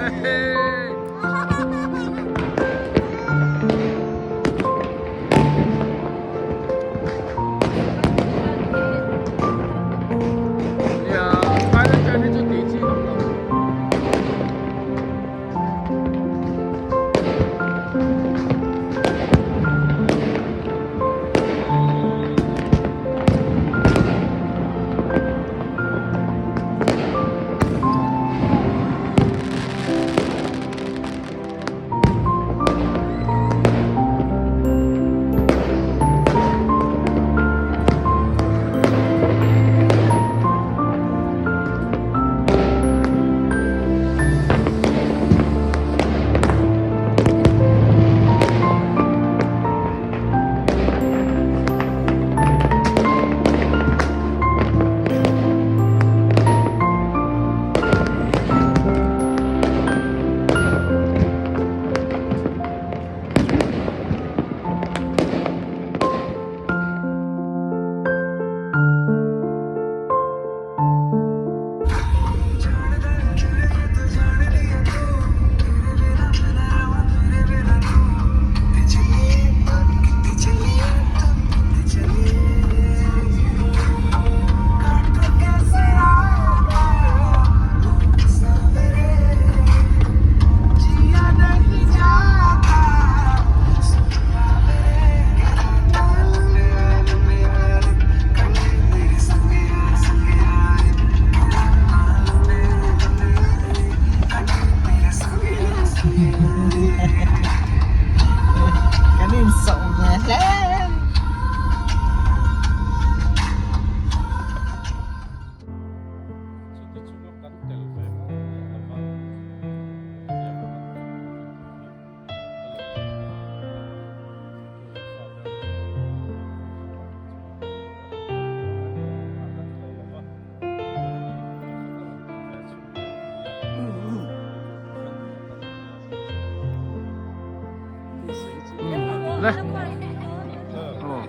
Nia, Spider-Man hi chu tih chi vak lo. Kan insawh ve hle. Le. Oh.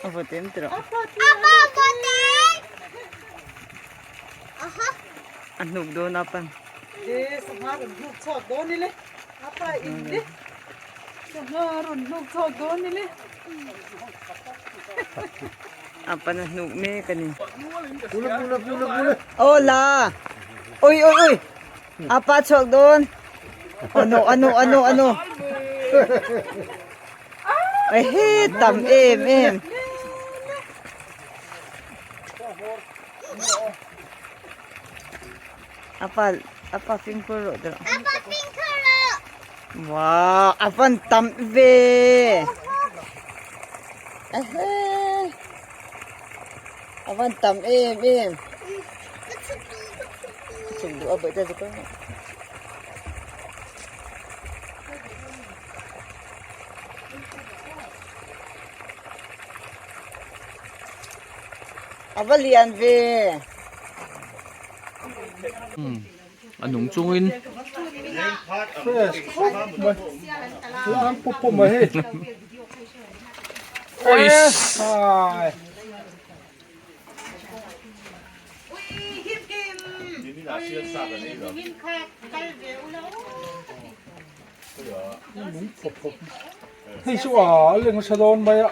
A vawt em tiraw? A hnuk dawn a pan. E sangha rawn hnuk chhuak dawn ile apa in te sangha rawn hnuk chhuak dawn ile. A pan a hnuk mek a ni. Aw la ui ui ui apa chhuak dawn ano ano ano ano ehe tam em em. Apa apa fimkhur rawh tawh. Apa fimkhur rawh. Wow, a van tam ve. Ehe. A van tam em em. Chuk duh a bawih ta zuk a. A va lian ve. A nung chungin. Fresh khawp mai. Tlang pawp pawp mai hei. Oiss. Hai. Nung pawp pawp. Hei chu a leng nasa dawn mai a.